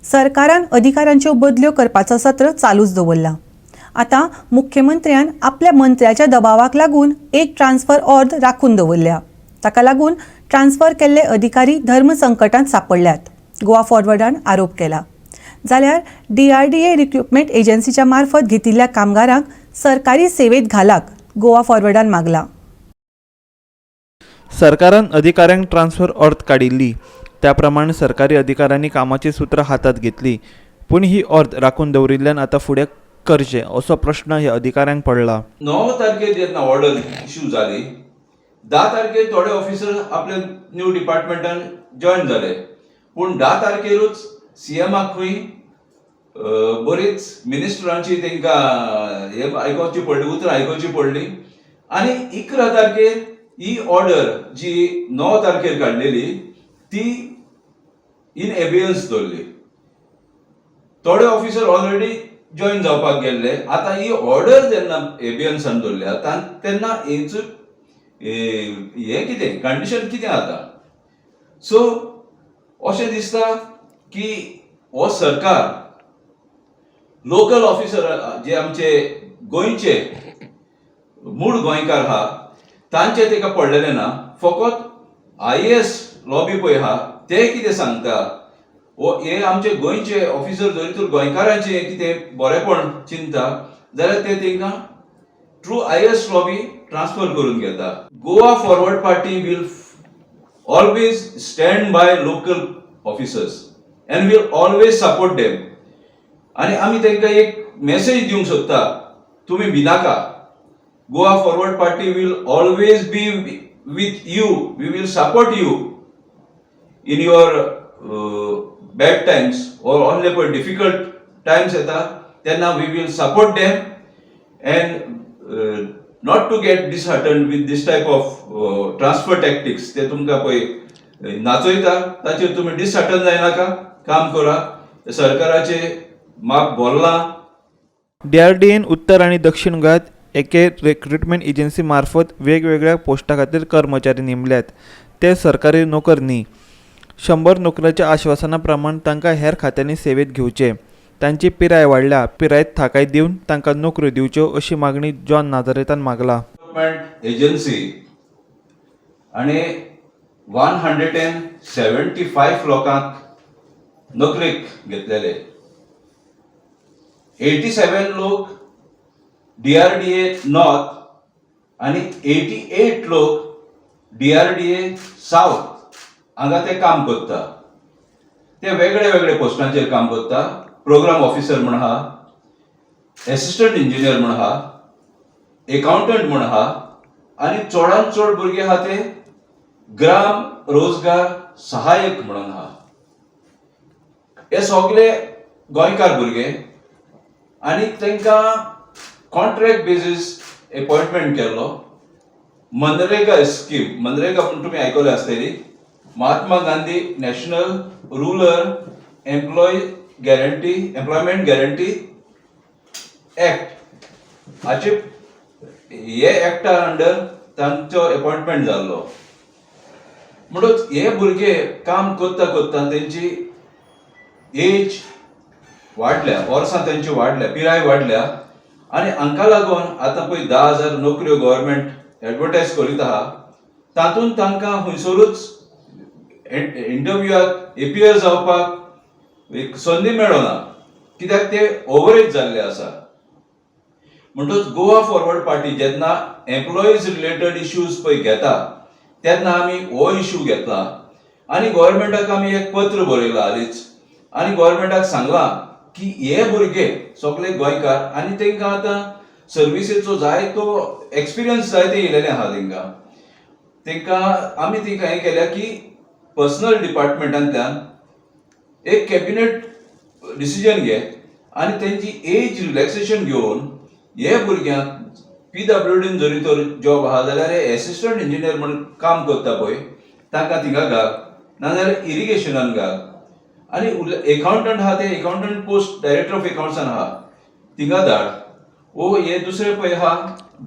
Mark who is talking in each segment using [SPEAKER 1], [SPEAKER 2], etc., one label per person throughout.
[SPEAKER 1] सरकारान अधिकाऱ्यांच्यो बदल्यो करपाचो सत्र चालूच दवरलां. आतां मुख्यमंत्र्यान आपल्या मंत्र्याच्या दबावाक लागून एक ट्रान्सफर ऑर्द राखून दवरल्या. ताका लागून ट्रान्सफर केल्ले अधिकारी धर्म संकटात सांपडल्यात, गोवा फॉरवर्डान आरोप केला. जाल्यार डीआरडीए रिक्रुटमेंट एजन्सीच्या मार्फत घेतिल्ल्या कामगारांक सरकारी सेवेत घालाक गोवा फॉरवर्डान मागलां.
[SPEAKER 2] सरकारान अधिकाऱ्यांक ट्रान्सफर ऑर्द काडिल्ली. त्या प्रमाण सरकारी अधिकाऱ्यांनी कामाची सुत्रां हातांत घेतली, पूण ही ऑर्द राखून दवरिल्ल्यान आतां फुडें करचें असो प्रश्न ह्या अधिकाऱ्यांक पडला.
[SPEAKER 3] 9 तारखेर जेन्ना ऑर्डर इश्यू जाली, 10 तारखेर थोडे ऑफिसर आपले न्यू डिपार्टमेंटान जॉयन जाले. पूण 10 तारखेरूच सीएमाक खंय बरीच मिनिस्टरांची तांकां हे आयकोवची पडली, उतरां आयकोवची पडली आनी 11 तारखेर ही ऑर्डर जी 9 तारखेर काडलेली ती इन एबियन्स दवरली. थोडे ऑफिसर ऑलरेडी जॉईन जावपाक गेल्ले. आतां ही ऑर्डर जेन्ना एबियन्सान दवरल्या तेन्ना हेचो हें कितें कंडिशन कितें आतां? सो अशें दिसता की हो सरकार लोकल ऑफिसर, जे आमचे गोंयचे मूळ गोंयकार आहा, तांचे तेका पडलेलें ना. फकत आयएएस लॉबी पळय आहा, ते कितें सांगता वो हे आमचे गोंयचे ऑफिसर जरी तर गोंयकारांचे कितें बरेपण चिंता जाल्यार ते तेंकां थ्रू आयएएस लॉबी ट्रान्सफर करून घेता. Goa Forward Party will always stand by local officers and will always support them. आनी आमी तांकां एक मेसेज दिवंक सोदता, तुमी भिनाका. Goa Forward Party will always be with you. We will support you in your bad times or only पळय difficult Times येता तेन्ना we will support them and not to get disheartened with this type of transfer tactics. ते तुमकां पळय नाचयता, ताचेर तुमी dishearten जायनाका, काम करा. सरकाराचे माप भरलां.
[SPEAKER 2] डीआरडीएन उत्तर आनी दक्षिण गोंयांत एके रिक्रुटमेंट एजन्सी मार्फत वेगवेगळ्या पोस्टा खातीर कर्मचारी नेमल्यात. ते सरकारी नोकर न्ही. 100 नोकऱ्याच्या आश्वासना प्रमाण तांकां हेर खात्यांनी सेवेत घेवचे. तांची पिराय वाडल्या. पिरायेत थाकाय दिवन तांकां नोकऱ्यो दिवच्यो, अशी मागणी जॉन नाजारेतान मागला.
[SPEAKER 3] रिक्रुटमेंट एजन्सी आणि 175 लोकांक नोकरेक घेतलेले. 87 लोक डीआरडीए नॉर्थ आणि 88 लोक डीआरडीए साऊथ हांगा ते काम करता. ते वेगळे वेगळे पोस्टांचेर काम करता. प्रोग्राम ऑफिसर म्हण आहा, एसिस्टंट इंजिनियर म्हण आहा, एकाउंटंट म्हण आहा आनी चडांत चड भुरगे आहा ते ग्राम रोजगार सहाय्यक म्हणून आहा. हे सगळे गोंयकार भुरगे आनी तांकां कॉन्ट्रॅक्ट बेजीस एपॉयंटमेंट केल्लो. मनरेगा स्कीम, मनरेगा म्हण तुमी आयकले आसतली, Mahatma Gandhi National Rural Employment Guarantee Act हाचे हे एक्टा अंडर तांचो अपॉइंटमेंट जाल्लो. म्हणून हे भुरगे काम करता करता तेंची एज वाडल्या, वर्सां तेंची वाडल्या, पिराय वाडल्या आनी हांकां लागून आतां पळय 10,000 नोकऱ्यो गव्हर्मेंट एडवर्टायज करीत आहा, तातूंत तांकां खंयसरूच इंटरव्यूआक एपियर जावपाक एक संदी मेळना, कित्याक ते ओवरेज जाल्ले आसा. म्हणटच गोवा फॉरवर्ड पार्टी जेन्ना एम्प्लॉईज रिलेटेड इश्यूज पळय घेता, तेन्ना आमी हो इश्यू घेतला आनी गव्हर्मेंटाक आमी एक पत्र बरयलां हालींच आनी गव्हर्मेंटाक सांगलां की हे भुरगे सगळे गोंयकार आनी तांकां आतां सर्विसेचो जायतो एक्सपिरियन्स जायते येयलेले आहा. तांकां आमी तांकां हें केल्या की पर्सनल डिपार्टमेंटांतल्यान एक कॅबिनेट डिसिजन घे आनी तेंची एज रिलॅक्सेशन घेवन हे भुरग्यांक पीडब्ल्यूडीन जरी तर जॉब आहा जाल्यार हे एसिस्टंट इंजिनियर म्हणून काम करता पळय, तांकां थिंगा घाल, नाजाल्यार इरिगेशनान घाल आनी एकाउंटंट आहा ते एकाउंटंट पोस्ट डायरेक्टर ऑफ एकाउंट्सान आहा, थिंगा धाड. ओ हे दुसरे पळय आहा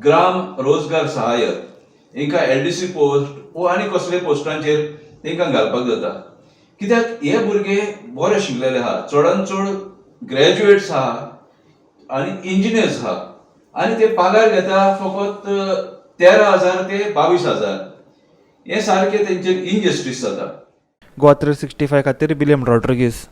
[SPEAKER 3] ग्राम रोजगार सहाय्यक, हिंका एलडीसी पोस्ट ओ आनी कसले पोस्टांचेर तांकां घालपाक जाता. कित्याक हे भुरगे बरे शिकलेले आहा, चडान चड ग्रॅज्युएट्स आहा आनी इंजिनियर्स आहा आनी ते पगार घेता फकत 13,000 ते 22,000. हें सारकें तेंचेर इनजस्टीस जाता.
[SPEAKER 2] गोवा 365 खातीर विलियम रॉड्रिगीस.